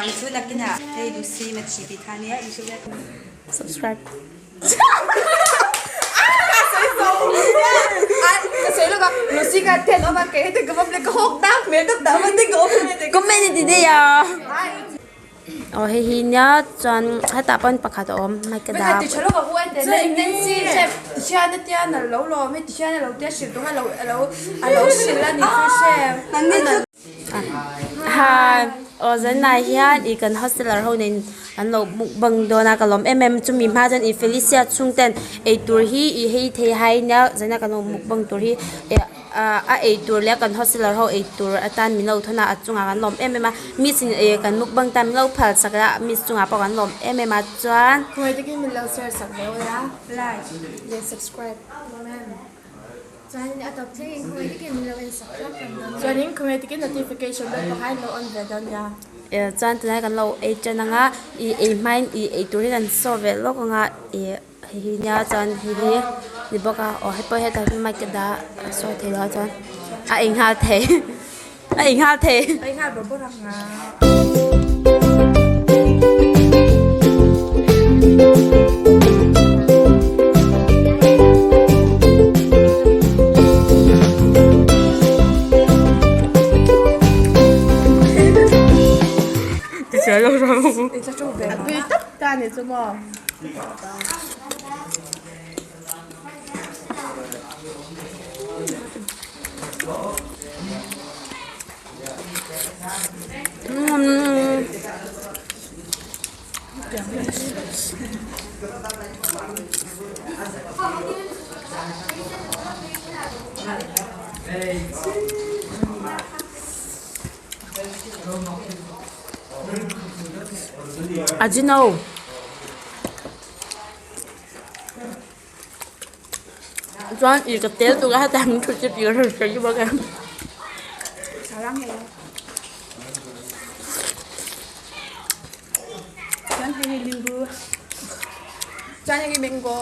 dang chu nakinah hei Lucy Mathi tih kha ania in hre vek. Subscribe. Comment i ti daih a. Aw hei hi nia chuan hetah pawn pakhat a awm mic ka dah a aw zanah hian ih kan hosteler ho nen an lo mukbang dawn a ka lawm em em chumi hma chuan ih Felicia chhung ten eitur hi ih hei thei hai nia zanah kan lo mukbang tur hi eh. Ah a eitur leh kan hosteler ho eitur atan min lo thawn a a chungah kan lawm em em a miss in eh kan mukbang tan min lo phal sak a miss chungah pawh kan lawm em em a chuan. Khawi takin min lo share sak ve ula like leh subscribe Chuanin a tawp thlengin khawi takin min lo en sak hlak hlak dawn nia. Chuanin khawi takin notification bell pawh kha in lo on ve dawn nia. Eh chuan tunlai kan lo ei tan anga ih ei hmain ih eitur hi kan saw ve lawk anga ih. Hei hi nia chuan hei hi ni bawk a aw hei pawh hetah hian mic te dah a sawi thei lo a chuan a inghal thei a inghal thei. A inghal bawrh bawrh ang a. Tui tak ta ni chu maw. Ajino. Chuan ih ka tel tuk a heta min thut chu tih ka hre hre bawk em. Chuan hei hi limbu chuan hei hi mango.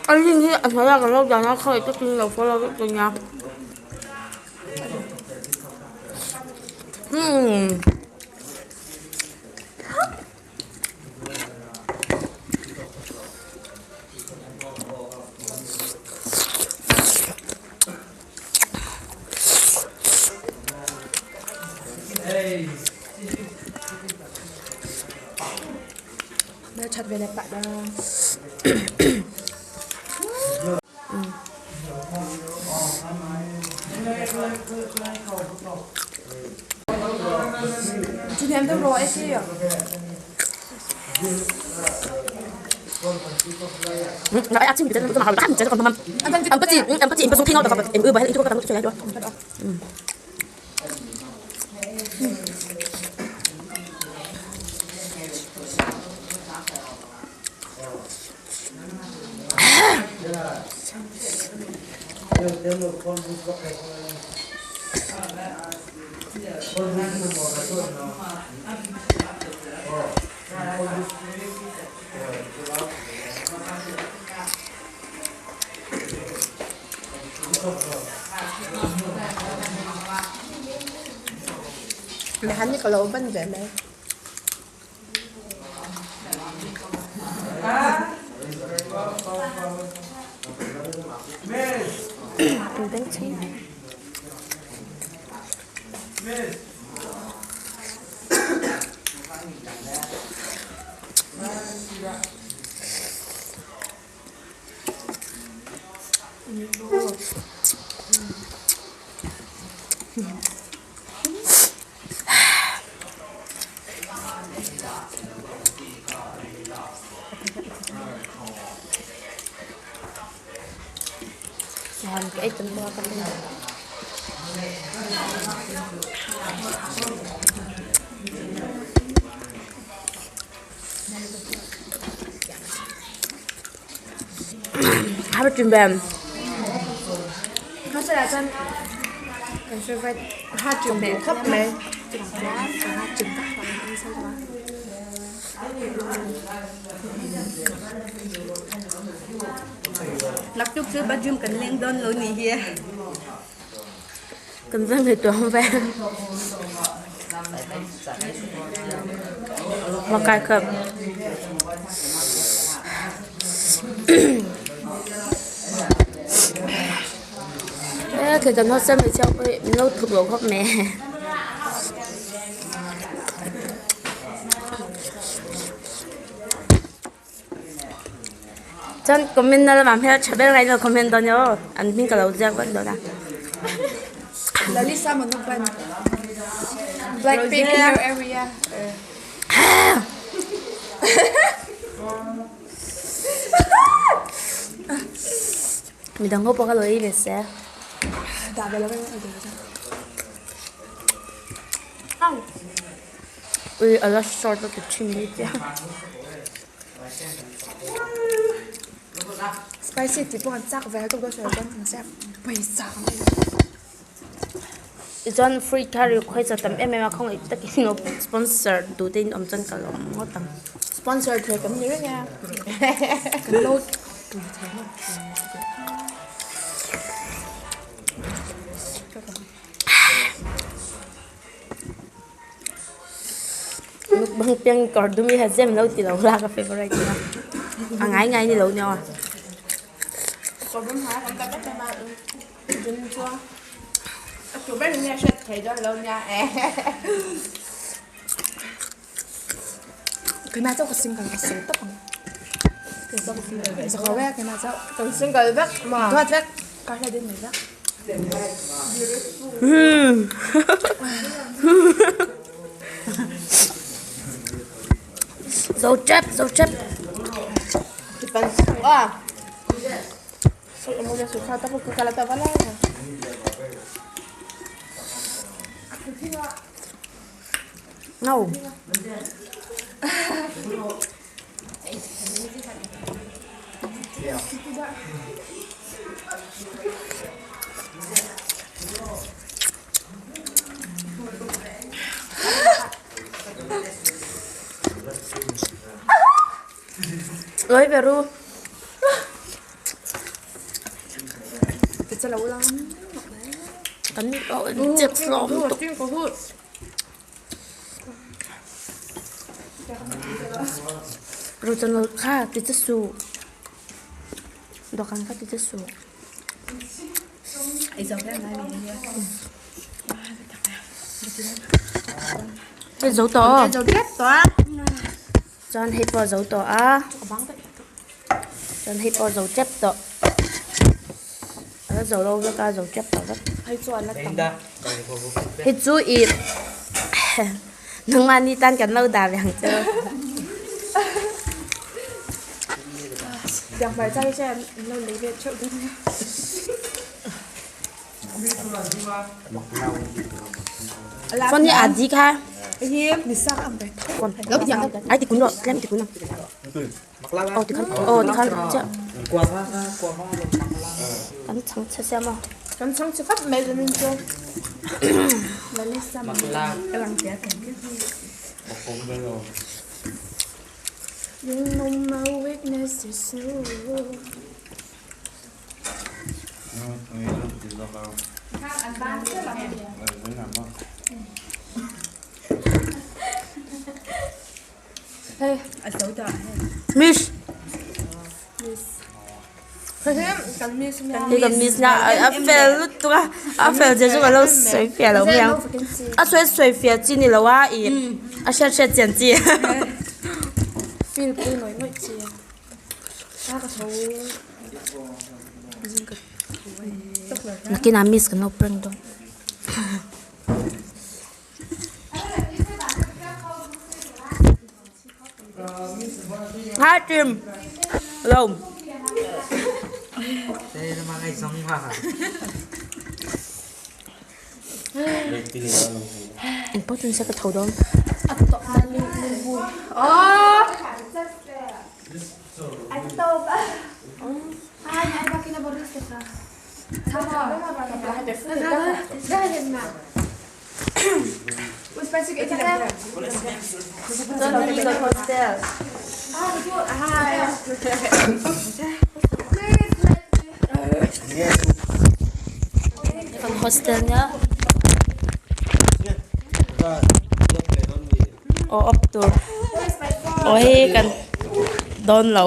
A link hi a hnuaiah kan lo dan a khawi takin lo follow vek dawn nia. Umm. Ka ei tam bawk a ka hmu. Har thin ber. Hmasakah chuan kan favorite ha thin hmel khawp mai. Naktuk chu bathroom kan leng dawn lo ni hi. Kan va ngaihtuah ang ve. Makai kha e khi kan hostel hmeichhia pawh hi min lo tluk loh khawp mai. Chuan comment na lamah hmel tha ber ngailo comment dawn nia aw an hming ka lo ziak vek dawn a. Lalisa Manoban Blackpink in your area. Midang ho pawh ka lo ei ve se. Dah ve lo vek a duh chuan. Ui a la short a ti thin mai che. Spicy tih pawh an chak ve a tukdaw sawi chuan an chak pawisa ang mai. Tichuan free kha request a tam em em a khawngaih takin lo sponsor duh te in awm chuan ka lawm ngawt ang. Sponsor thei kan ni reng a. Kan lo tui thei ngawt. Mukbang piang kawr dum hi hazem lo ti lo la ka favorite nia a ngai ngai ni lo nia aw. Kawr dum ha kan tak em a dum chu a tu ber in a hriat thei dawn lo nia e. Keimah chauh ka single ka sing tawp ang. Zakho vek keimah chauh. Kan single vek ma. Duat vek. Ka hla din mai vek. Zo tep zo tep. Pan su a. No. Loi ve ru. Kan chep hlawm tuk. Ruchan kha ti che su. Dawhkan kha ti che su. Hei zo tawh. Chuan hei pawh a zo tawh a. Chuan hei pawh a zo tep tawh. A la zo lo vek a, a zo tep tawh vek. Hei chu ih nangmahni tan kan lo dah ve ang che. Phone hi aa di kha. Ai ti kun rawh, tlem ti kun ang. Aw ti khan, aw ti khan chiah. Kan chhang chhe sia maw. Kan chhang chhe khawp mai zanin chu. You know my weakness is you. Miss. Hei kan miss na a fel lutuk a a fel zia chu ka lo sawi fiah lo mai ang a sawi sawi fiah chi ni lo a ih a hriat hriat chian chi. Nakinah miss kan lo prank dawn. Hi team. Hello. Eng pawh chu nise ka tho dawn. Kan hostel nia aw up tur aw hei kan dawn lo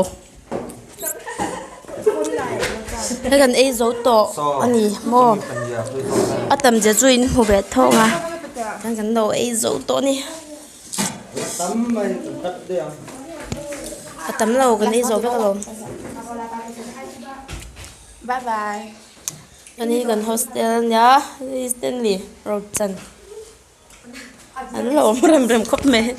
hei kan ei zo tawh a ni maw a tam zia chu in hmu ve thawk a chuan kan lo ei zo tawh a ni a tam lo kan ei zo vek alawm. Bye bye. Ani kan hostel ania Stanley Road chan an lo awm rem rem khawp mai.